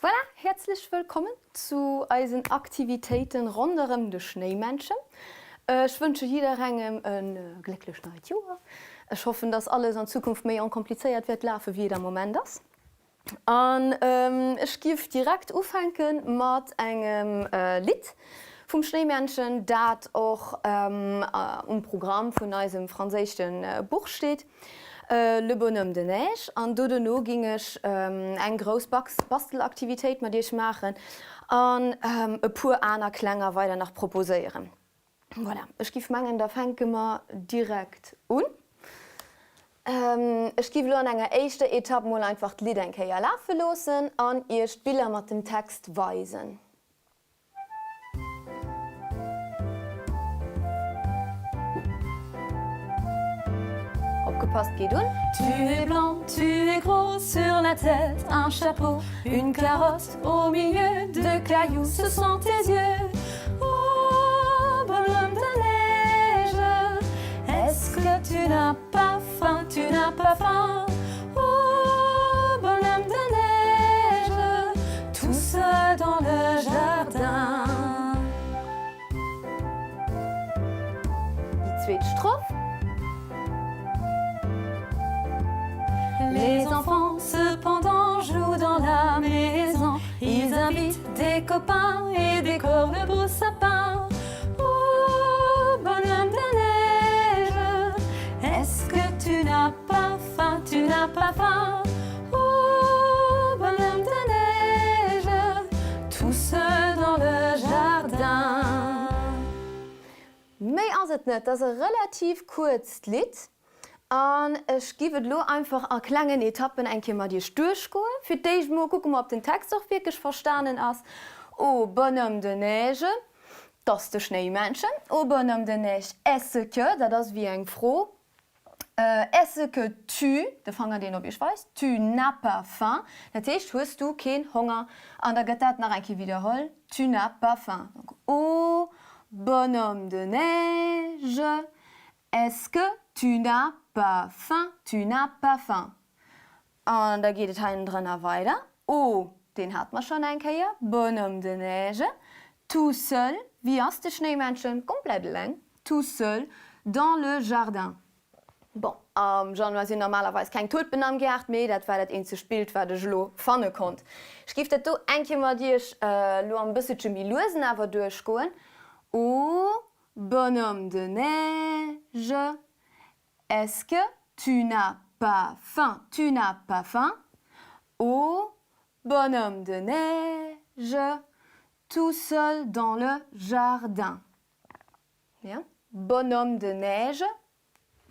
Voilà, häerzlech wëllkommen zu eisen Aktivitéiten ronderëm de Schnéimännchen. Ech wënsche jidderengem e glécklecht neit Joer. Ech hoffen, dass alles an Zukunft méi onkomplizéiert wäert lafe wéi et am Moment ass. An ech giff direkt ufänke mat engem Lidd vum Schnéimännchen, dat och um Programm vun eisem franséische Buch steet, Le bonhomme de neige. An do dono ging ech eng grouss Bastelaktivitéit mat iech maachen an e puer aner klenger weider nach proposéieren. Voilà, ech giff mengen, da fänke mer direkt un. Ech giff elo an enger éischter Etapp mol einfach d'Lidd eng Kéier lafe loossen an iech d'Biller mat dem Text weisen. Opgepasst, geet un. Tu es blanc, tu es gros, sur la tête un chapeau, une carotte au milieu de cailloux, ce sont tes yeux, oh bonhomme de neige, est-ce que tu n'as pas faim, tu n'as pas faim, oh bonhomme de neige, tout seul dans le jardin. Déi zweet Stroph. Les enfants cependant jouent dans la maison, ils invitent des copains et décorent le beau sapin. Oh bonhomme de neige, est-ce que tu n'as pas faim, tu n'as pas faim? Oh bonhomme de neige, tout seul dans le jardin. Méi ass et net, et ass e relativ kuerzt Lidd an ech giff et elo einfach a klengen Etappen eng Kéier mat iech duerchgoen. Fir d'éischt mol kucke mer ob den Text och wierklech verstanen ass. Oh bonhomme de neige, 't ass de Schnéimännchen. Oh bonhomme de neige, est-ce que, dat ass wéi eng Fro, Est-ce que tu, de Fanger deen op iech weist, tu n'as pas faim, dat heescht, hues du keen Honger? An da gëtt dat nach eng Kéier widderholl, tu n'as pas faim. Donc, oh bonhomme de neige, est-ce que tu n'as pas faim, tu n'as pas faim? An da geet et hannendrënner weider, oh, deen hate mer schonn eng Kéier, bonhomme de neige, tout seul, wéi ass de Schnéimännchen? Komplett eleng, tout seul dans le jardin. Bon, am Januar sinn normalerweis keng Tulpen am Gaart, mee dat war dat eenzegt Bild, wat ech elo fanne konnt. Ech géif dat do eng Kéier mat iech elo am bësselche méi luesen awer duerchgoen. Oh, bonhomme de neige, Est-ce que tu n'as pas faim, tu n'as pas faim? Oh, bonhomme de neige, tout seul dans le jardin. Ja, bonhomme de neige,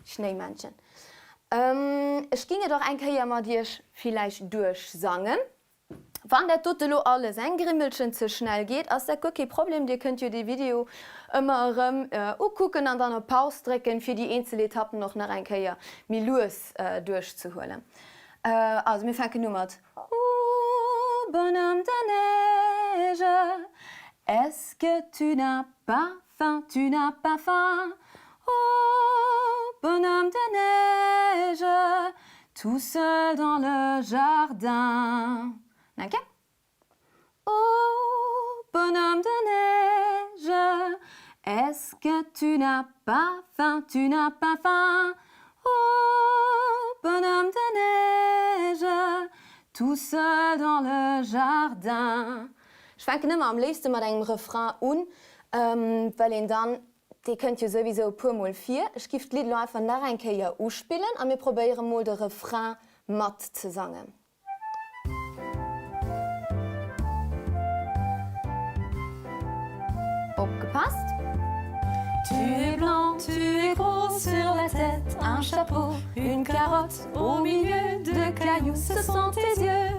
Schnéimännchen. Ech ging et och eng Kéier mat iech villäicht duerchsangen. Wann dat dote lo alles eng Grimmelchen ze schnell geet, ass dat guer kee Problem, dir kënnt jo dee Video ëmmer erëm ukucken an dann op Pause drécken, fir déi eenzel Etappen och nach eng Kéier méi lues duerchzehuelen. Also mir fänken u mat Oh bonhomme de neige, est-ce que tu n'as pas faim, tu n'as pas faim? Oh bonhomme de neige, tout seul dans le jardin. Nach eng Kéier. Oh bonhomme de neige, est-ce que tu n'as pas faim, tu n'as pas faim? Oh bonhomme de neige, tout seul dans le jardin. Ech fänken ëmmer am léifste mat engem Refrain un, well een dann Dee kënnt jo souwisou e puer mol vir. Ech giff d'Lidd elo einfach nach eng Kéier uspillen a mir probéiere mol de Refrain mat ze sangen. Opgepasst! Tu es blanc, tu es gros, sur la tête un chapeau, une carotte au milieu de cailloux, ce sont tes yeux,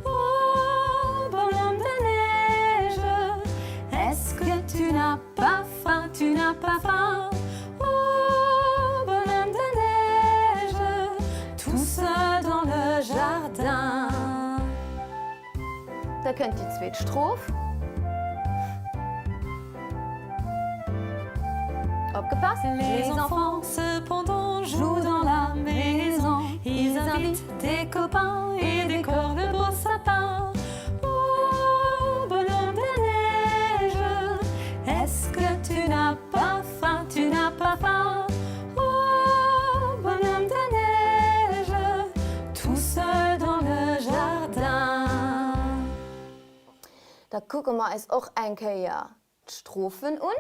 oh bonhomme de neige, est-ce que tu n'as Pas faim, tu n'as pas faim, oh bonhomme de neige, tout seul dans le jardin. Da kënnt déi zweet Stroph. Opgepasst! Les enfants cependant jouent dans la maison, ils invitent des copains et décorent le beau sapin, oh. Da kucke mer eis och eng Kéier d'Strophen un.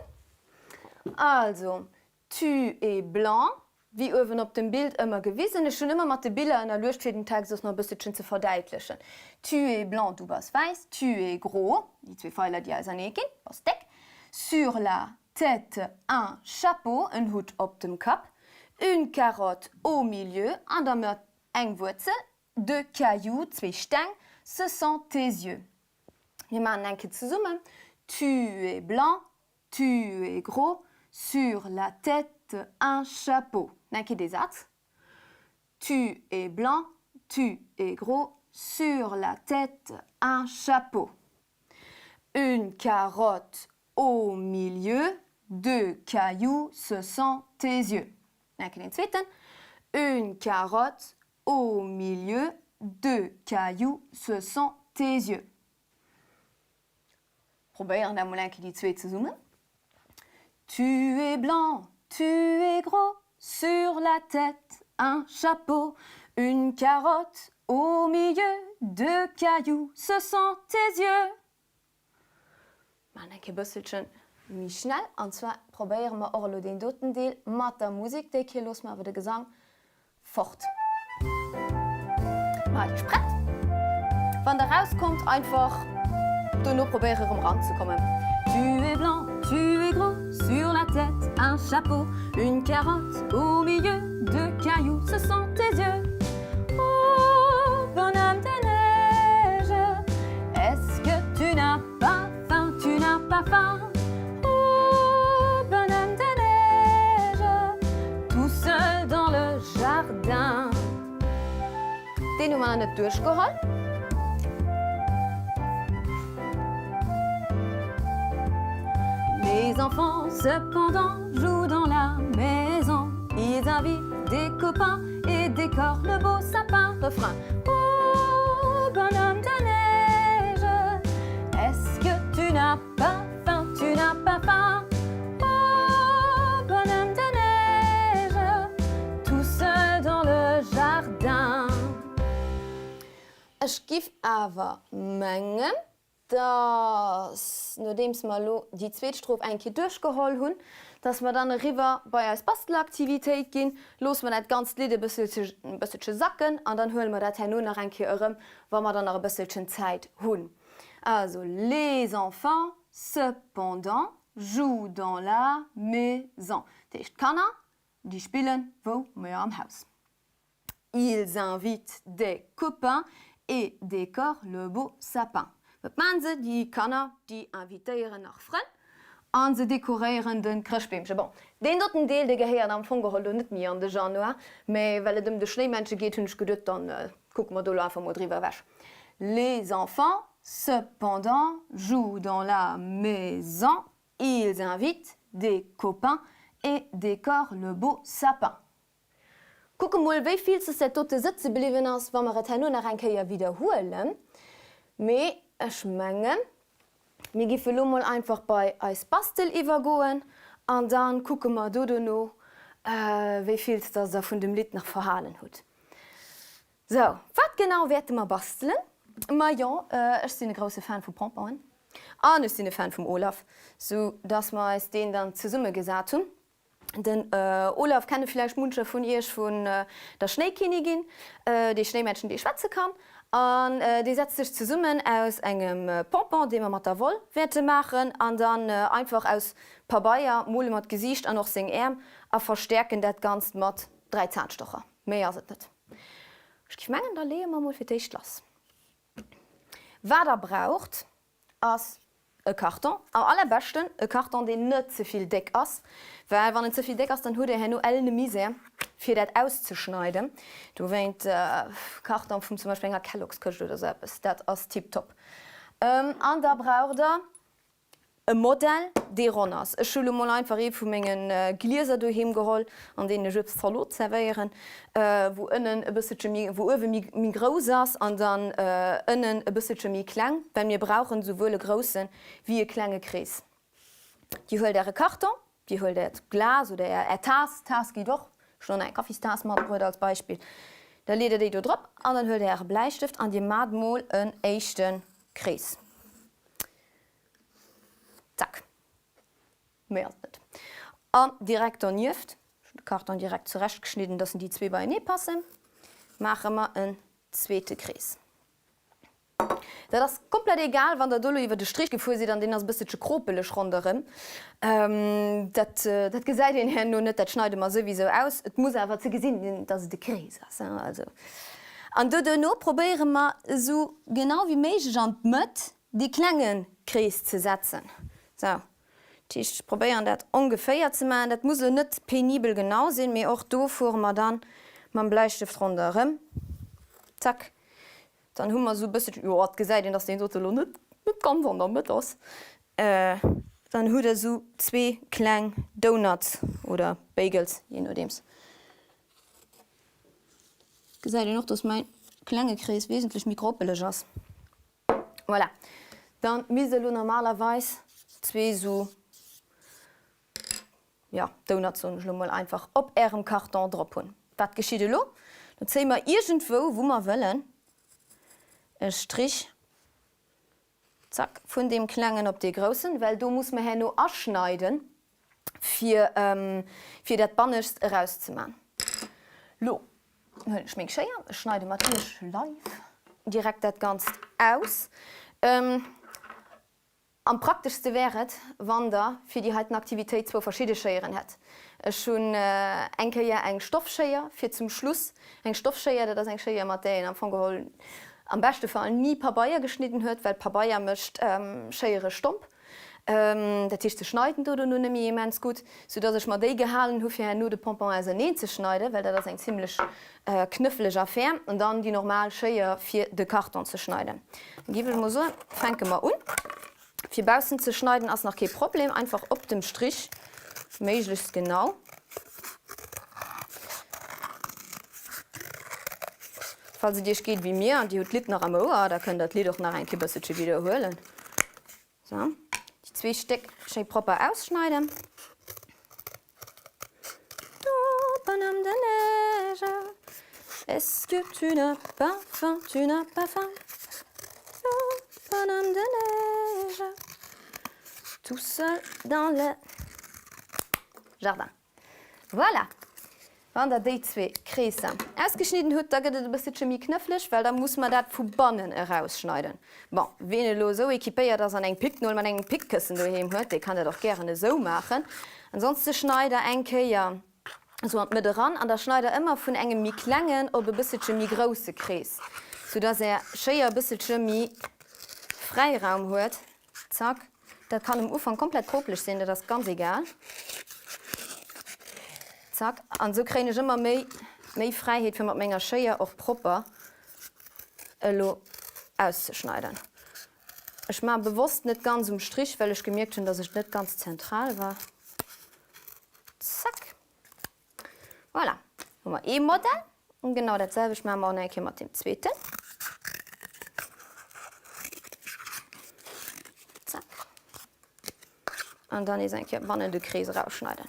Also, Tu es blanc, wéi uewen op dem Bild ëmmer gewisen. Ech hunn ëmmer mat de Biller ënnerluecht, fir den Text och nach e bësselchen ze verdäitlechen. Tu es blanc, du bass wäiss. Tu es gros, déi zwee Feiler, déi ausernee ginn, bass déck. Sur la tête un chapeau, en Hutt op dem Kapp. Une carotte au milieu, an der Mëtt eng Wuerzel. Deux cailloux, zwee Steng, ce sont tes yeux. Mir maachen eng Kéier zesummen, Tu es blanc, tu es gros, sur la tête un chapeau. Nach eng Kéier dee Saz, Tu es blanc, tu es gros, sur la tête un chapeau. Une carotte au milieu, deux cailloux, ce sont tes yeux. Nach eng Kéier deen zweeten, Une carotte au milieu, deux cailloux, ce sont tes yeux. Probéieren dat mol eng Kéier déi zwee zesummen. Tu es blanc, tu es gros, sur la tête un chapeau, une carotte au milieu, deux cailloux, ce sont tes yeux. Maachen eng Kéier bësselchen méi schnell an zwar probéiere mer och elo deen doten Deel mat der Musek. Déi Kéier loosse mer awer de Gesang fort. Maacht iech prett. Wann der rauskommt, einfach dono probéiere rëm eranzekommen. Tu es blanc, tu es gros, sur la tête un chapeau, une carotte au milieu, deux cailloux, ce sont tes yeux. Oh bonhomme de neige, est-ce que tu n'as pas faim, tu n'as pas faim? Oh bonhomme de neige, tout seul dans le jardin. Deen hu mer nach net duerchgeholl. Les enfants cependant jouent dans la maison, ils invitent des copains et décorent le beau sapin. Refrain, Oh bonhomme de neige, est-ce que tu n'as pas faim, tu n'as pas faim? Oh bonhomme de neige, tout seul dans le jardin. Ech giff awer mengen, dass, nodeems mer elo déi zweet Strof eng Kéier duerchgeholl hunn, dass mer dann eriwwer bei eis Bastelaktivitéit ginn. Loosse mer dat ganzt Lidd e bësselche sacken an dann huele mer dat herno nach eng Kéier erëm, wa mer dann nach e bësselchen Zäit hunn. Also, Les enfants, cependant, jouent dans la maison. Dat heescht, d'Kanner, déi spillen wou? Majo, am Haus. Ils invitent des copains et décorent le beau sapin. Wat maachen se? Déi Kanner, déi invitéieren nach Frënn a se dekoréieren de Chrëschtbeemche. Bon, deen doten Deel, dee gehéiert am Fong geholl lo net méi an de Januar, mä well et ëm de Schnéimännche geet, hunn ech geduet, dann kucke mer do lo einfach mol driwwer ewech. Les enfants, cependant, jouent dans la maison, ils invitent des copains et décorent le beau sapin. Kucke mol wéi vill s dat dote sëtze bliwwen ass, wa mer et herno nach eng Kéier widderhuelen. Mee ech mengen, mir giffe lo mol einfach bei eis Bastel iwwergoen an da kucke mer do dono, wéi vill s dass der vun dem Lidd nach verhalen hutt. Sou, wat genau wäerte mer bastelen? Majo, ech sinn e grousse Fan vu Pomponen an ech sinn e Fan vum Olaf, sou dass mer eis deen dann zesumme gesat hunn. Den Olaf kenne villäicht muncher vun iech vun der Schnéikinnigin, dee Schnéimännchen dee schwätze kann. An dee setzt sech zesummen aus engem Pompon, dee mer mat der Woll wäerte maachen, an dann einfach aus Pabeier mole mer d'Gesiicht an och seng Äerm a verstäerken dat Ganzt mat 3 Zahnstocher. Méi ass et net. Ech géif mengen, da leeë mer mol fir d'éischt lass. Wat der braucht ass e Karton, am allerbeschten e Karton deen net ze vill déck ass, well wann en ze vill déck ass, dann hutt Dir herno ellene Misär fir dat auszeschneiden. Dowéint Karton vum zum Beispill enger Kellogg's-Këscht oder sou eppes, dat ass tiptop. An da braucht Der E Modell, dee ronn ass. Ech hu lo mol einfach ee vu menge Glieser doheem geholl, an deenen ech Uebst Zalot zerwéieren, wou ënnen e bësselche méi, wou uewe méi, méi grouss ass an dann ënnen e bësselche méi kleng, well mir brauchen esouwuel e grousse wéi e klenge Krees. Dir huelt Äre Karton, Dir huelt Äert Glas oder Är, Är Taass, Taass geet och, ech hunn och nach eng Kaffistaass matbruet als Beispill, da leet Der déi do drop an dann huelt Der Äre Bläistëft an Dir maacht mol en éischte Krees. Zack. Méi ass et net. An direkt donieft, ech hunn de Karton direkt zurecht geschnidden, dass en déi zwee beienee passen, maache mer en zweete Krees. Dat ass komplett egal, wann der do elo iwwer de Strich gefuer sidd an deen ass e bësselche kropeleg ronderëm. Dat, dat gesäit een herno net, dat schneide mer souwisou aus. Et muss awer ze gesinn sinn, dass et e Krees ass. Also, an do duerno probéiere mer esou genau wéi méiglech an d'Mëtt dee klenge Krees ze setzen. Sou, dat heescht, ech probéieren dat ongeféier ze maachen. Dat muss elo net penibel genau sinn, mee och do fuere mer dann mam Bläistëft ronderëm. Zack. Dann hu mer esou e bësselchen, jo, et gesäit een, dass deen dote lo net, net ganz an der Mëtt ass. Dann hutt Der esou zwee kleng Donuts oder Bagels, jee nodeems. Gesäit een och, dass mäin klenge Krees wesentlech méi groppeleg ass. Voilà, dann misst Der elo normalerweis zwee esou. Jo, Donuts soen ech elo mol einfach, op Ärem Karton drop hunn. Wat geschitt elo? Do zéie mer iergendwou, wou mer wëllen, e Strich, zack, vun deem klengen op dee groussen, well do muss mer herno aschneiden, fir, fir dat Bannescht erauszemaachen. Lo huelen ech meng Schéier, ech schneide mat Iech live direkt dat Ganzt aus. Am prakteschste wär et, wann der fir déi heiten Aktivitéit zwou verschidde Schéieren hätt. Ech hunn eng Kéier eng Stoffschéier fir zum Schluss. Eng Stoffschéier, dat ass eng Schéier, mat där een am Fong geholl am beschte Fall ni Pabeier geschnidden huet, well Pabeier mécht Schéiere stomp. Dat heescht, se schneiden do dono net méi immens gutt, soudass ech mer déi gehalen hu fir herno de Pompon auserneen ze schneiden, well dat ass eng zimlech Knëffeleg Affär. An dann déi normal Schéier fir de Karton ze schneiden. Dann giff ech mol soen, fänke mer un. Fir baussen ze schneiden ass nach kee Problem, einfach op dem Strich, méiglechst genau. Falls et iech geet wéi mir an dir hutt d'Lidd nach am Ouer, da kënnt der d'Lidd och nach eng Kéier bësselche widderhuelen. Sou, déi zwee Stéck schéi propper ausschneiden. Oh bonhomme de neige, est-ce que tu n'as pas faim, tu n'as pas faim? Oh bonhomme de neige, tout seul dans le jardin. Voilà! Wann der déi zwee Kreesser ausgeschnidden hutt, da gëtt et e bësselche méi knëffleg, well da muss mer dat vu bannen erausschneiden. Bon, ween elo esou equipéiert ass an eng Picknol mat engem Pickkëssen doheem huet, dee kann dat och gären esou maachen. Ansonste schneit der eng Kéier esou an d'Mëtt eran an da schneit der ëmmer vun engem méi klengen op e bësselche méi grousse Krees, soudass är Schéier e bësselche méi Fräiraum huet. Zack. Dat kann um Ufank komplett kropeleg sinn, dat ass ganz egal. Zack. An esou kréien ech ëmmer méi, méi Fräiheet fir mat menger Schéier och propper elo auszeschneiden. Ech maache bewosst net ganz um Strich, well ech gemierkt hunn, dass ech net ganz zentral war. Zack. Voilà, hu mer ee Modell. An genau dat selwecht maache mer och nach eng Kéier mat deem zweeten. Zack. An dann nees eng Kéier bannen de Krees erausschneiden.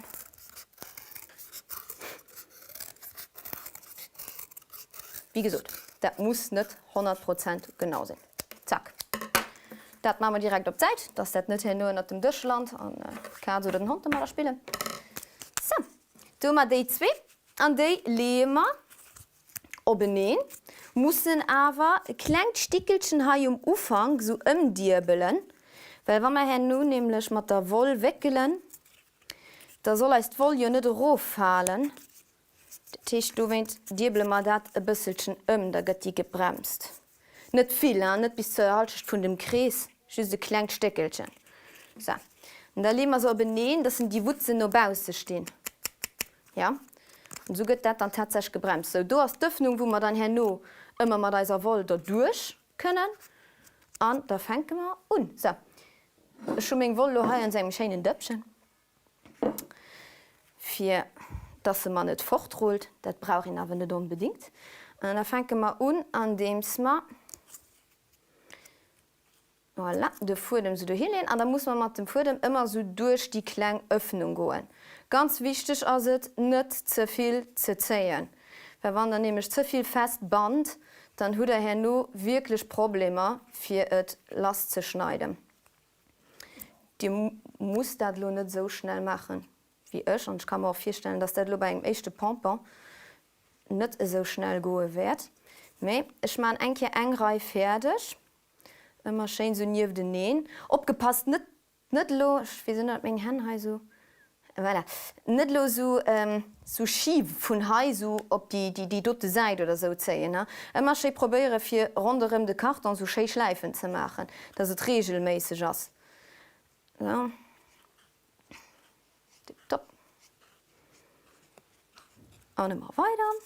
Wéi gesot, dat muss net 100 Prozent genau sinn. Zack. Dat maache mer direkt op d'Säit, dass dat net herno ënnert dem Dësch lant an d'Kaz oder den Hond domadder spillen. Sou, do hu mer déi zwee an déi leeë mer openeen, mussen awer e klengt Stickelchen hei um Ufank sou ëmdiebelen, well wa mer herno nämlech mat der Woll wéckelen, da soll eis d'Woll jo net eroffalen. Dat heescht, dowéint diebele mer dat e bësselchen ëm, da gëtt déi gebremst. Net vill, hein, net bis zur Halschecht vun dem Krees, just e klengt Stéckelchen. Sou, an da leeë mer se openeen, dass en déi Wutzen no bausse stinn. Jo, an esou gëtt dat dann tatsächlech gebremst. Sou, do ass d'Ëffnung, wou mer dann herno ëmmer mat eiser Woll derduerch kënnen. An da fänke mer un. Sou, ech hu meng Woll elo hei an esou engem schéinen Dëppchen. Fir dass se mer net fortrullt, dat brauch een awer net onbedingt. An da fänke mer un, andeems mer, voilà, de Fuedem esou dohi leeën. An da musse mer mat dem Fuedem ëmmer esou duerch déi kleng Öffnung goen. Ganz wichteg ass et, net ze vill ze zéien, well wann der nämlech ze vill fest bannt, dann hutt der herno wierklech Problemer fir et lasszeschneiden. Dir musst dat elo net esou schnell maachen wéi ech an ech ka mer och virstellen, dass dat elo bei engem éischte Pompon net esou schnell goe wäert. Mee ech maachen eng Kéier eng Rei fäerdeg, ëmmer schéin esou niefteneen. Opgepasst, net Net elo, ech weess net ob meng Hänn hei esou, voilà, net elo esou esou schif vun hei esou op déi déi dote Säit oder esou zéien, ne. Ëmmer schéi probéiere fir ronderëm de Karton esou schéi Schläifen ze maachen, dass et regelméisseg ass. Esou. Tipptopp. An ëmmer weider.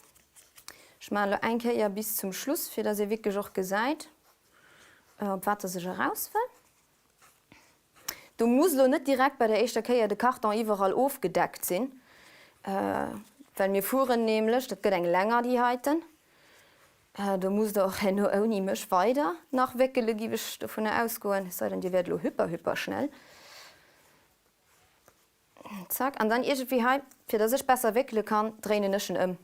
Ech maachen elo eng Kéier bis zum Schluss, fir dass ee wierklech och gesäit, op wat dass ech eraus wëll. Do muss elo net direkt bei der éischter Kéier de Karton iwwerall ofgedeckt sinn, well mir fueren nämlech, dat gëtt eng länger déi heiten, do musst der och herno ouni mech weider nach wéckele giff ech dovunner ausgoen, es sei denn dir wäert elo hyper hyper schnell. Zack, an dann iergendwéi hei, fir dass ech besser wéckele kann, dréinen ech en ëm.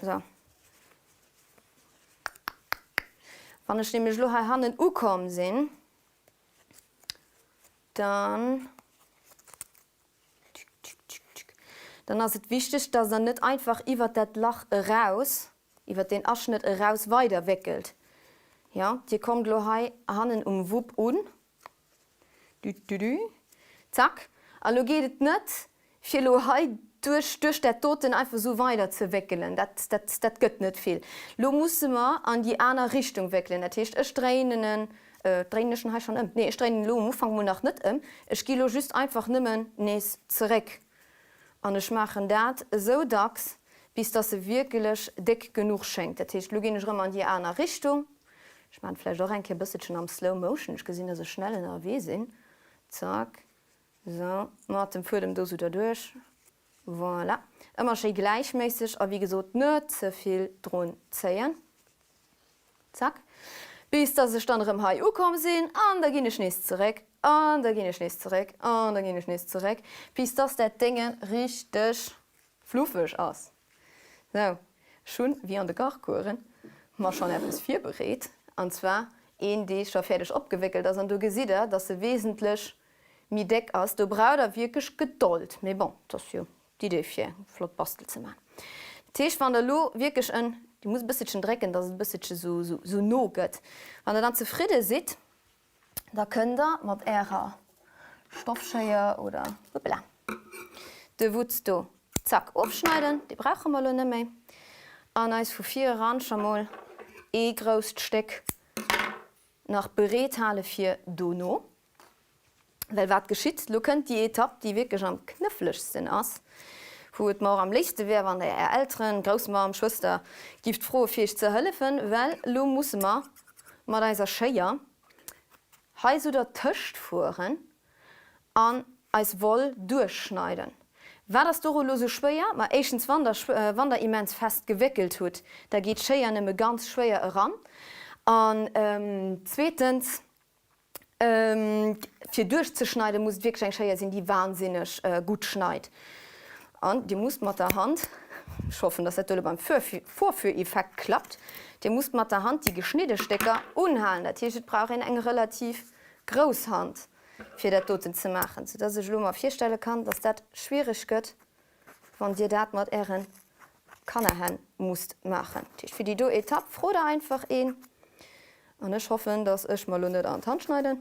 Sou. Wann ech nämlech elo hei hannen ukomm sinn, dann, dann ass et wichteg, dass der net einfach iwwert dat Lach eraus, iwwert deen Aschnëtt eraus weider wéckelt. Jo, Dir kommt elo hei hannen um Wupp un. Dü-dü-dü. Zack. A lo geet et net, fir elo hei duerch, duerch dat doten einfach esou weider ze wéckelen. Dat, dat, dat gëtt net vill. Lo musse mer an déi aner Richtung wéckelen. Dat heescht, ech dréinen en, dréinen ech en hei schonn ëm? Nee, ech dréinen en elo um Ufank mol nach net ëm. Ech gi lo just einfach nëmmen nees zeréck. An ech maachen dat esou dacks, bis dass e wierkelech déck genuch schéngt. Dat heescht, elo ginn ech erëm an déi aner Richtung. Ech maan vläicht och eng Kéier bësselchen am Slow Motion, ech gesinn dass ech schnell ënnerwee sinn. Zack, sou, mat dem Fuedem do sou derduerch. Voilà, ëmmer schéi gläichméisseg a wéi gesot net ze vill drun zéien. Zack, bis dass ech dann erëm hei ukomm sinn an da ginn ech nees zeréck an da ginn ech nees zeréck an da ginn ech nees zeréck, bis dass dat Dénge richteg fluffeg ass. Sou, ech hunn, wéi an de Kachcoursen, mer schonn eppes virbereet, an zwar een, dee scho fäerdeg opgewéckelt ass. An do gesitt Der, dass e wesentlech méi déck ass. Do braucht Der wierklech Gedold. Mee bon, et ass jo d'Idee, fir eng flott Bastel ze maachen. Dat heescht, wann Der elo wierklech en, Dir musst e bësselchen drécken, dass et e bësselche sou no gëtt. Wann Der dann zefridde sidd, Da kënnt der mat ärer Stoffschéier oder hoppla de Wutz do zack ofschneiden, dee brauche mer elo net méi, an eis vu vir eran scho mol ee grousst Stéck nach bereet hale fir dono. Well wat geschitt? Lo kënnt déi Etapp, déi wierklech am knëffelegsten ass, wou et mer och am léifste wär, wann der är Elteren, Groussmamm, Schwëster gifft froe fir iech ze hëllefen, well lo musse mer mat eiser Schéier hei sou dertëscht fueren an eis Woll duerchschneiden. Wat ass doru lo sou schwéier? Ma éischtens, wann der wann der immens fest gewéckelt hutt, da geet d'Schéier nëmme ganz schwéier eran an zweetens, Fir duerchzeschneiden muss et wierklech eng Schéier sinn, déi wahnsinneg gutt schneit. An dir musst mat der Hand, ech hoffen, dass dat do elo beim Vorführeffekt klappt, dir musst mat der Hand déi geschnidde Stécker unhalen. Dat heescht, et brauch een eng relativ grouss Hand, fir dat doten ze maachen, soudass ech elo mer virstelle kann, dass dat schwiereg gëtt, wann dir dat mat ären Kannerhänn musst maachen. Dat heescht fir déi do Etapp frot der einfach een an ech hoffen dass ech mer lo net an d'Hand schneiden.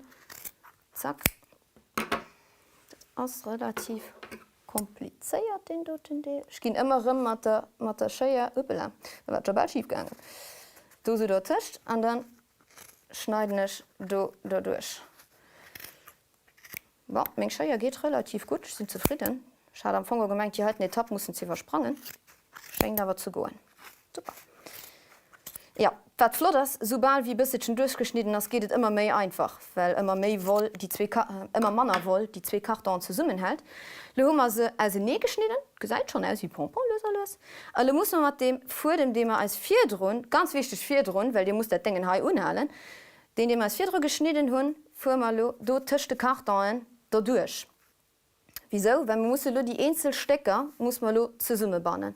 Zack. Dat ass relativ komplizéiert deen doten Deel. Ech ginn ëmmer rëm mat der mat der Schéier, hoppela, da war et scho bal schif gaangen, do sou dertëscht an dann schneiden ech do derduerch. Bon, meng Schéier geet relativ gutt, ech sinn zefridden. Ech hat am Fong och gemengt déi heiten Etapp mussen ze iwwersprangen, schéngt awer ze goen. Super. Jo, wat flott ass, soubal wéi e bësselchen duerchgeschnidden ass, geet et ëmmer méi einfach, well ëmmer méi Woll déi zwee, ëmmer manner Woll déi zwee Kartonen zesummenhält. Lo hu mer se ausenee geschnidden, gesäit schonn aus wéi Pompon, lues a lues. A lo musse mer mat deem Fuedem, dee mer eis virdrun, ganz wichteg virdrun, well dir musst dat Déngen hei unhalen, Deen, dee mer eis virdru geschnidden hunn, fuere mer elo do tëscht de Kartonen doduerch. Wisou? Well mer musse elo déi eenzel Stécker musse mer elo zesummebannen.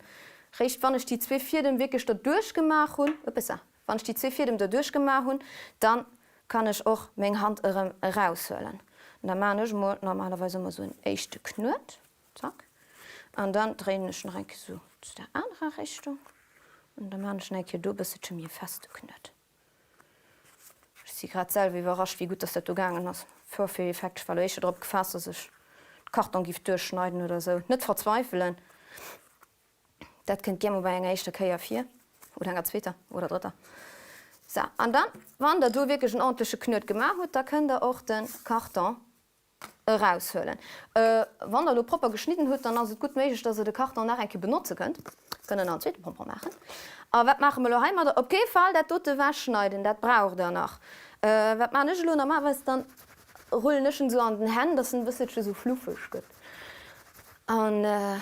Réischt wann ech déi zwee Fiedem wierklech doduerch gemaach hunn, upesa, wann ech déi zwee Fiedem doduerch gemaach hunn, da kann ech och meng Hand erëm eraushuelen. An da maachen ech emol normalerweis ëmmer esou en éischte Knuet, zack, an dann dréinen ech nach eng Kéier esou zu der anerer Richtung an da maachen ech nach eng Kéier do e bësselche méi e feste Knuet. Ech si grad selwer iwwerrascht, wéi gutt dass dat do gaangen ass. Vorführeffekt, ech war elo éischter drop gefaasst, dass ech de Karton giff duerchschneiden oder esou. Net verzweifelen, dat kënnt gär mol bei enger éischter Kéier vir, oder enger zweeter oder drëtter. Sou, an dann, wann der do wierklech en ordentleche Knuet gemaach hutt, da kënnt der och de Karton Eraushuelen. Wann der elo propper geschnidden hutt, dann ass et gutt méiglech, dass der de Karton nach eng Kéier benotze kënnt. Kënnt der nach en zweete Pompon maachen. A wat maache mer elo heimadder? Op kee Fall dat dote ewechschneiden, dat braucht der nach. Wat maachen ech elo normalerweis? Dann rullen ech en esou an den Hänn, dass en e bësselche esou fluffeg gëtt. An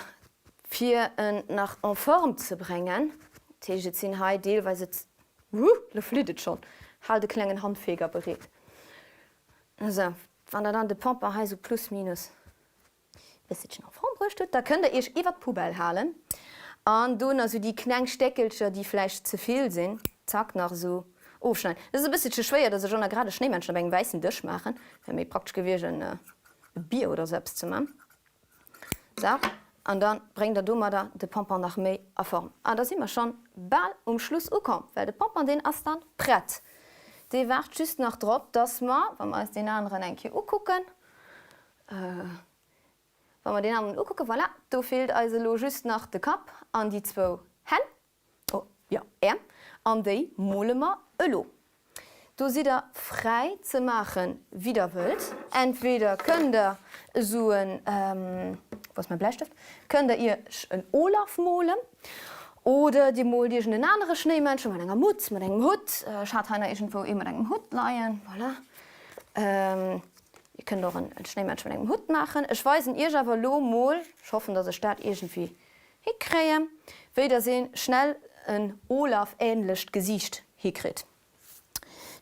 fir en nach en forme ze bréngen, dat heescht et sinn hei deelweis et, wuh, elo flitt et schonn, haalt e klengen Handfeger bereet. Esou, wann der dann de Pompon hei esou plus minus e bësselchen en forme bruecht hutt, da kënnt der iech iwwert d'Poubelle halen an do nach esou déi kleng Stéckelcher, déi vläicht ze vill sinn, zack, nach esou ofschneiden. Et ass e bësselche schwéier, dass ech och nach grad e Schnéimännchen op engem wäissen Dësch maachen. Wär méi praktesch gewiescht en Bier oder esou eppes ze man. Sou, an da bréngt der domadder de Pompon nach méi a Form. An da si mer schonn bal um Schluss ukomm, well de Pompon deen ass dann prett. Dee waart just nach drop, dass mer, wa mer eis deen aneren eng Kéier ukucken, wa mer deen aneren ukucken, voilà, do feelt eis elo just nach de Kapp an déi zwou Hänn. Oh jo, Äerm, an déi mole mer elo. Do sidd der fräi ze maachen, wéi der wëllt. Entweder kënnt der esou en, wou ass mäi Bläistëft, kënnt der iech en Olaf molen, oder dir moolt iergend en anere Schnéimännchen mat enger Mutz, mat engem Hutt. Ech hat hei nach iergendwou ee mat engem Hutt leien, voilà. Dir kënnt och en Schnéimännchen mat engem Hutt maachen. Ech weisen iech awer elo mol, ech hoffen, dass ech dat iergendwéi Hikréien, wéi dass een schnell en Olaf-ähnlecht Gesiicht hikritt.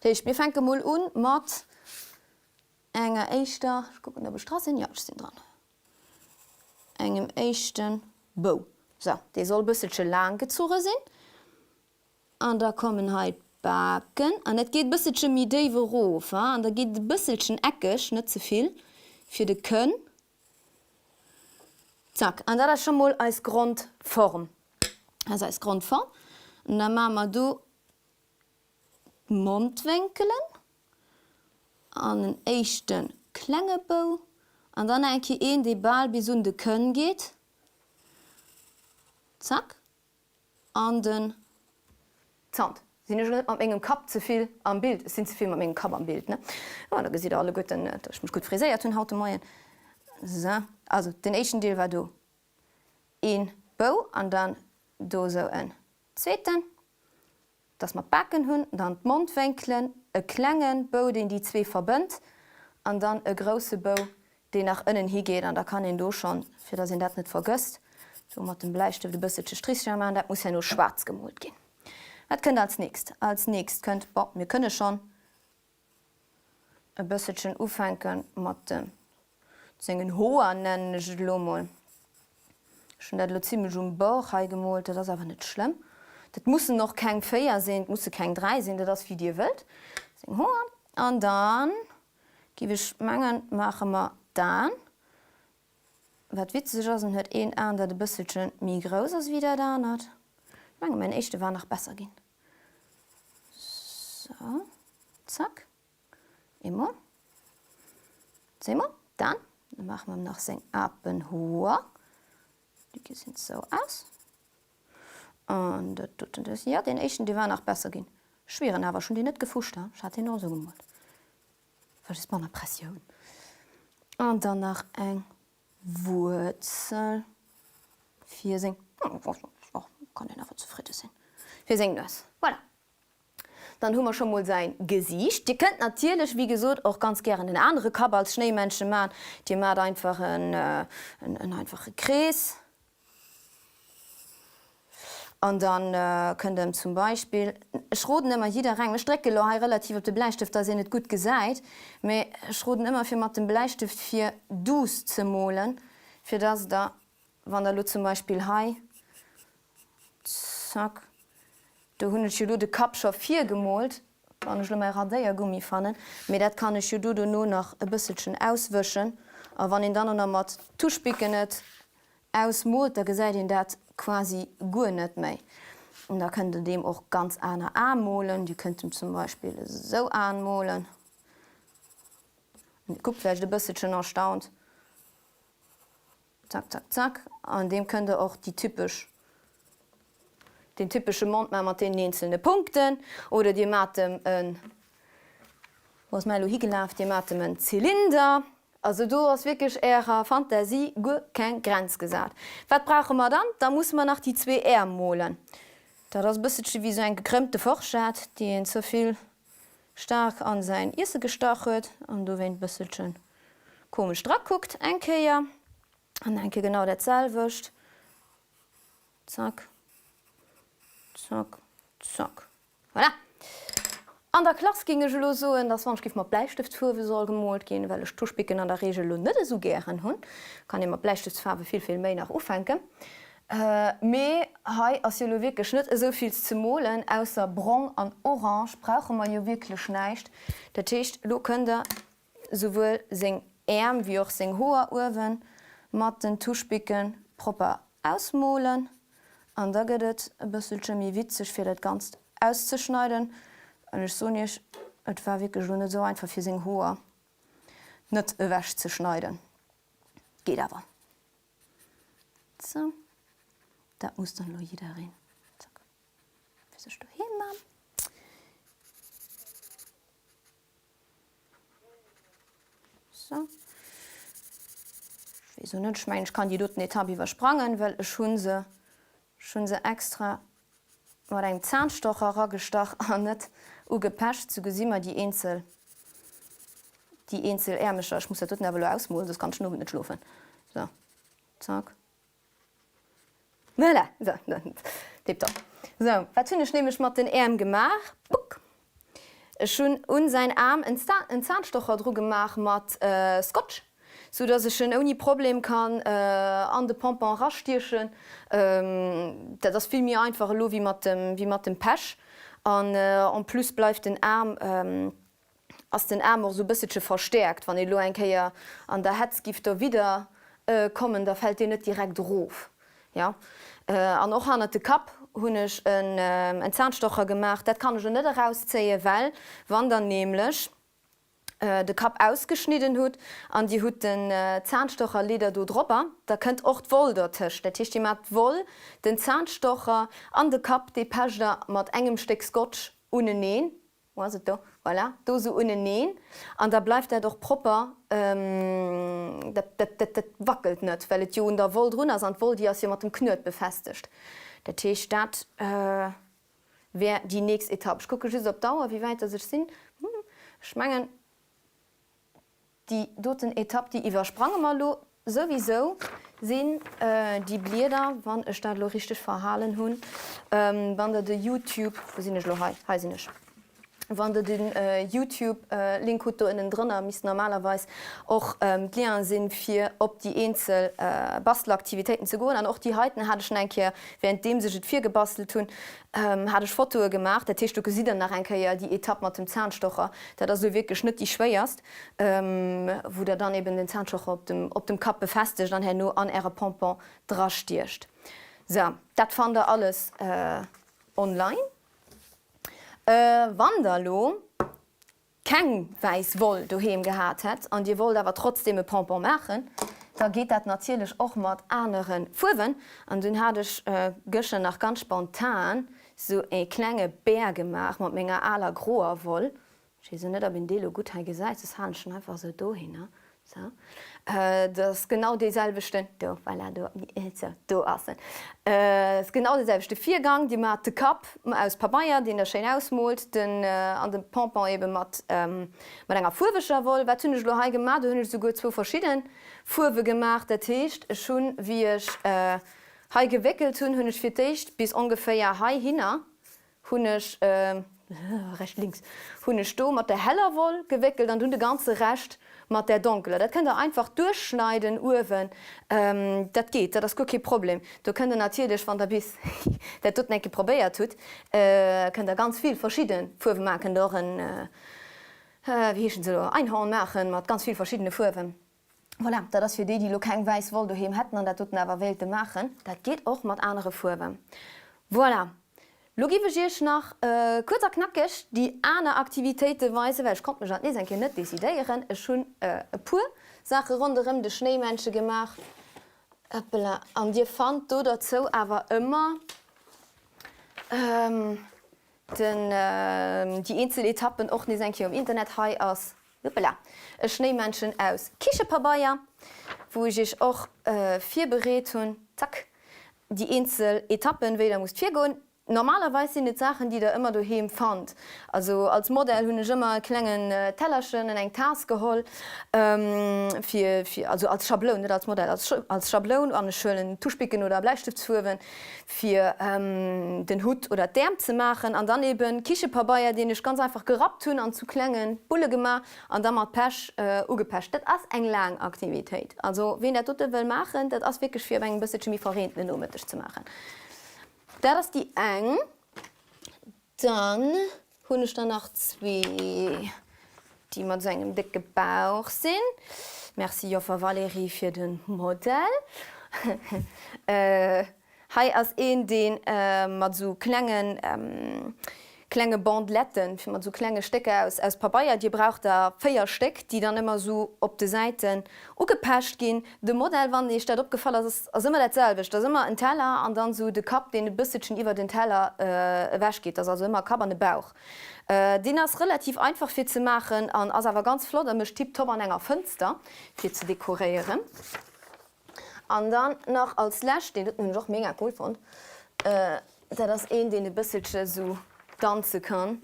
Dat heescht, mir fänke mol un mat enger éischter, ech kucken ob ech dra sinn, jo ech sinn dran, engem éischte Bou. Sou, dee soll bësselche laang gezuche sinn. An da kommen hei d'Baken an dat geet e bësselche méi déif erof, ha, an da geet et e bësselchen eckeg, net ze vill, fir de Kënn. Zack, an dat ass scho mol eis Grondform. Dat ass eis Grondform. An da maache mer do d'Mondwénkelen an en éischte klenge Bou an dann eng Kéier een, dee bal bis un de Kënn geet. Zack. An den Zant. Sinn ech elo net mat mengem Kapp ze vill am Bild? Ech sinn ze vill mat mengem Kapp am Bild, ne? Jo, da gesitt der alleguerten, datt ech mech gutt friséiert hunn haut de Moien. Sou, also den éischten Deel war do een Bou an dann do esou en zweeten. Dass mer d'Baken hunn, dann d'Mondwénkelen, e klenge Bou, deen déi zwee verbënnt, an dann e grousse Bou, deen nach ënnen higeet. An da kann een do schonn, fir dass een dat net vergësst, do mat dem Bläistëft e bësselche Strichcher maachen. Dat muss herno schwaarz gemoolt ginn. Wat kënnt als nächst? Als nächst kënnt, bon, mir kënne schonn e bësselchen ufänke mat dem sengen Hoer, nennen ech et elo mol. Ech hunn dat elo zimlech um Bord hei gemoolt, dat ass awer net schlëmm. Dat mussen och keng 4 sinn, et musse keng 3 sinn, dat ass wéi dir wëllt. Seng Hoer an dann giff ech mengen maache mer d'Aen. Wat witzeg ass, en huet een Aen dat e bësselche méi grouss ass wéi dat anert. Ech mengen mäin éischte war nach besser ginn. Sou, zack, eemol, zweemol, dann maache mer em nach seng Apenhoer, déi gesinn sou aus. An dat doten, dat, jo deen éischten dee war nach besser ginn. Ech schwieren awer, ech hunn deen net gefuscht, ech hat deen och esou gemoolt. War just manner Pressioun. An dann nach eng Wuerzel fir seng, och kann een awer zefridde sinn, fir seng Nues. Voilà. Dann hu mer scho mol säin Gesiicht. Dir kënnt natierlech, wéi gesot, och ganz gären en anere Kapp als Schnéimännche man. Dir maacht einfach en einfache Krees. An dann kënnt em zum Beispill, ech roden ëmmer jidderengem, ech drécke lo hei relativ op de Bläistëft, dass een et gutt gesäit, mee ech roden ëmmer fir mat dem Bläistëft fir duuss ze molen, fir dass der, wann der lo zum Beispill hei, zack, do hunn ech jo lo de Kapp scho virgemoolt. Wann ech elo mäi Radéiergummi fannen, mee dat kann ech jo do dono nach e bësselchen auswëschen. A wann een dann och nach mat Tuschbicken et ausmoolt, da gesäit een dat quasi guer net méi. An da kënnt der deem och ganz aner Ae molen. Dir kënnt em zum Beispill esou Aen molen. An dir kuckt vläicht e bësselchen erstaunt. Zack, zack, zack. An deem kënnt der och déi typesch, deen typesche Mond maachen mat deenen eenzelne Punkten. Oder dir maacht em en, wou ass mäi elo higelaf, dir maacht em en Zylinder. Also do ass wierklech ärer Fantasie guer keng Grenz gesat. Wat brauche mer dann? Da musse mer nach déi zwee Äerm molen. Dat ass e bësselche wéi esou eng gekrëmmte Forschett, déi een ze vill staark an säin Iesse gestach huet an dowéint bësselchen komesch drakuckt. Eng Kéier an eng Kéier genau dat selwecht. Zack, zack, zack. Voilà! An der Klass géing ech elo soen, dass wann ech géif mat Bläistëftsfuerwe soll gemoolt ginn, well ech Tuschpicken an der Regel elo net esou gären hunn, kann ee mat Bläistëftsfaarwe vill, vill méi nach ufänken. Mee hei ass jo elo wierklech net esou vill ze molen, ausser brong an orange brauche mer jo wierklech näischt. Dat heescht, elo kënnt der souwuel seng Äerm wéi och seng Hoer uewen mat den Tuschpicken propper ausmolen an da gëtt et e bësselche méi witzeg fir dat Ganzt auszeschneiden. An ech soen iech, et war wierklech elo net esou einfach fir seng Hoer net ewech ze schneiden. Geet awer. Sou, dat muss dann elo jiddereen zack fir sech doheem man. Sou. Ech weess och net, ech mengen ech kann déi doten Etapp iwwersprangen, well ech hu se, ech hu se extra mat engem Zahnstocher eragestach an net ugepecht. Sou gesi mer déi eenzel, déi eenzel Äermecher. Ech muss dat doten awer elo ausmolen, soss kann ech den Owend net schlofen. Sou, zack. Voilà, sou, tiptop. Sou, wat hunn ech nämlech mat den Äerm gemaach? Puck. Ech hunn un säin Aarm en Zahnstocher dru gemaach mat Scotch, sou dass ech en ouni Problem kann an de Pompon erastiechen. Dat ass vill méi einfach elo wéi mat dem, wéi mat dem Pech. An en plus bleift den Aarm ass den Aarm och esou e bësselche verstäerkt. Wann een elo eng Kéier an der Hetz giff dowidder kommen, da fält deen net direkt erof. Jo. An och hannert de Kapp hunn ech en Zahnstocher gemaach. Dat kann ech elo net erauszéien, well wann der nämlech de Kapp ausgeschnidden hutt an dir hutt den Zahnstocherlidder do dropper, da kënnt och d'Woll dertëscht. Dat heescht, dir maacht d'Woll, den Zahnstocher an de Kapp, dee pecht der mat engem Stéck Scotch uneneen. Wou ass et? Do, voilà, do esou uneneen an da bleift dat och propper, dat, dat, dat, dat wackelt net, well et jo un der Woll drun ass an d'Woll, déi ass jo mat dem Knuet befestegt. Dat heescht, dat wär déi nächst Etapp. Ech kucke just op d'Auer, wéi wäit dass ech sinn. Ech mengen. Déi doten Etapp, déi iwwersprange mer elo souwisou, sinn déi Blieder, wann ech dat elo richteg verhalen hunn, wann Der de YouTube, wou sinn ech elo, hei, hei sinn ech, wann Der den YouTube-Link hutt, do ënnendrënner misst normalerweis och d'Lien sinn, fir op déi eenzel Bastelaktivitéiten ze goen. An och déi heiten hat ech nach eng Kéier, währenddeems ech et virgebastelt hunn, hat ech Fotoe gemaach. Dat heescht, do gesitt Der nach eng Kéier déi Etapp mat dem Zahnstocher. Dat ass elo wierklech net déi schwéierst, wou Der dann eben den Zahnstocher op dem, op dem Kapp befestegt an herno an Äre Pompon drastiecht. Sou, dat fannt Der alles online. Wann Der elo keng wäiss Woll doheem gehat hätt an dir wollt awer trotzdem e Pompon maachen, da geet dat natierlech och mat anere Fuerwen. An dunn hat ech gëschter nach ganz spontan sou e klenge Bär gemaach mat menger aler groer Woll. Ech weess och net ob een dee lo gutt hei gesäit, soss halen ech en einfach sou dohinner. Sou, dat ass genau dee selwechten, do, voilà, do, sou, do ass en. Ass genau dee selwechte Virgang, Dir maacht de Kapp aus Pabeier, deen Der schéin ausmoolt, den, an de Pompon ebe mat, mat enger fuerweger Woll. Wat hunn ech elo hei gemaach? Do hunn ech esouguer zwou verschidde Fuerwe gemaach. Dat heescht, ech hunn, wéi ech hei gewéckelt hunn, hunn ech fir d'éischt bis ongeféier heihinner hunn ech, recht links, hunn ech do mat der heller Woll gewéckelt an dunn de ganze Rescht. mat där donkeler. Dat kënnt der einfach duerchschneiden uewen, dat geet, dat ass guer kee Problem. Do kënnt der natierlech, wann der bis dat doten eng Kéier probéiert hutt, kënnt der ganz vill verschidde Fuerwe maachen. Kënnt der och en, wéi heeschen se elo, Einhorn maachen mat ganz vill verschiddene Fuerwen. Voilà, dat ass fir déi, déi elo keng wäiss Woll doheem hätten an dat doten awer wéilte maachen. Dat geet och mat anere Fuerwen. Voilà, lo giff ech iech nach kuerz a knackeg déi aner Aktivitéite weisen, well ech konnt mech alt nees eng Kéier net decidéieren. Ech hunn e puer Saache ronderëm de Schnéimännche gemaach. Hoppela, an dir fannt do derzou awer ëmmer den, déi eenzel Etappen och nees eng Kéier um Internet. Hei ass Hoppela, e Schnéimännchen aus Kichepabeier, wou ech iech och virbereet hunn. Zack, déi eenzel Etappen, wéi der musst virgoen. Normalerweis sinn et Saachen, déi der ëmmer doheem fannt. Also als Modell hunn ech ëmmer e klengen Tellerchen an eng Taass geholl, fir, fir, also als Schabloun, net als Modell, als, als Schabloun. An ech huelen Tuschbicken oder Bläistëftsfuerwen, fir den Hutt oder d'Äerm ze maachen an dann eben Kichepabeier, deen ech ganz einfach gerappt hunn an zu klenge Bulle gemaach an da mat Pech ugepecht. Dat ass eng laang Aktivitéit, also ween dat dote wëll maachen, dat ass wierklech fir op engem bësselche méi verreentene Nomëtteg ze maachen. Dat ass déi eng. Dann hunn ech der nach zwee, déi mat esou engem décke Bauch sinn. Merci Joffer Valérie fir de Modell. Hei ass een, dee mat esou klengen, klenge Bandeletten, fir mat esou klenge Stécker aus, aus Pabeier. Dir braucht der 4 Stéck, déi dann ëmmer esou op de Säiten ugepecht ginn. De Modell, wann Iech dat opgefall ass, ass ëmmer dat selwecht. Ass ëmmer en Teller an dann esou de Kapp, deen e bësselchen iwwer den Teller ewech geet. Ass also ëmmer Kapp an e Bauch. Deen ass relativ einfach fir ze maachen an ass awer ganz flott a mécht tiptop an enger Fënster fir ze dekoréieren. An dann nach als lescht, deen doten hunn ech och mega cool fonnt, dat ass een deen e bësselche esou danze kann.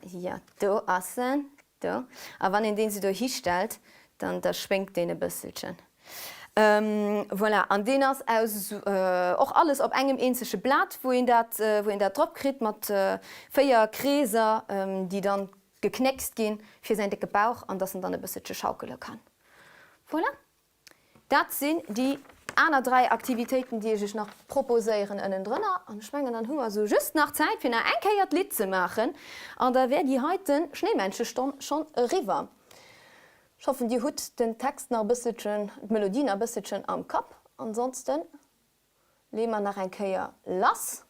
Jo, do ass en, do. A wann een deen esou dohi stellt, dann da schwéngt deen e bësselchen. Voilà, an deen ass aus och alles op engem eenzege Blat, wou een dat, wou een dat drop kritt, mat 4 Kreeser, déi dann geknéckst ginn fir säin décke Bauch an dass en dann e bësselche schaukele kann. Voilà. Dat sinn déi aner 3 Aktivitéiten, déi ech iech nach proposéieren ënnendrënner. An ech mengen, dann hu mer esou just nach Zäit, fir nach eng Kéier d'Lidd ze maachen an da wär déi heite Schnéimännchestonn schonn eriwwer. Ech hoffen, Dir hutt den Text nach e bësselchen, d'Melodie nach e bësselchen am Kapp. Ansonsten leeë mer nach eng Kéier lass.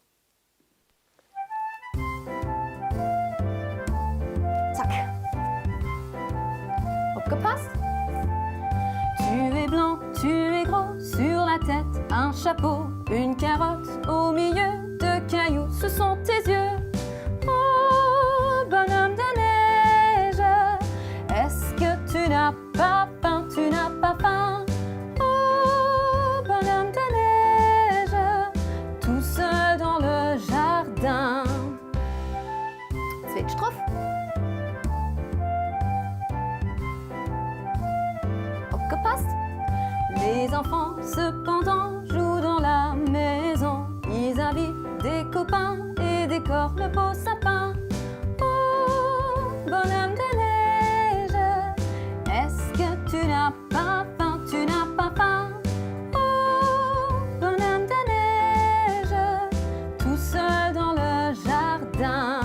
Zack. Opgepasst! Tu es blanc, tu es gros, sur la tête un chapeau, une carotte au milieu de cailloux, ce sont tes yeux. Oh, bonhomme de neige, est-ce que tu n'as pas faim, tu n'as pas faim? Oh, bonhomme de neige, tout seul dans le jardin. Zweet Stroph. Opgepasst! Les enfants cependant jouent dans la maison Ils invitent des copains et décorent le beau sapin Oh, bonhomme de neige, est-ce que tu n'as pas faim, tu n'as pas faim? Oh, bonhomme de neige, tout seul dans le jardin.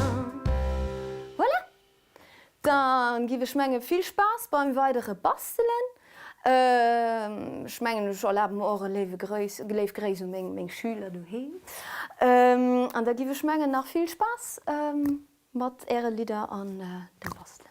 Voilà! Dann giff ech mengen vill Spaass beim weidere Bastelen. Ech mengen ech erlabe mer och e léiwe Gréiss, léif Gréiss u meng meng Schüler doheem. An da giff ech mengen nach vill Spaass mat äre Lidder an dem Bastelen.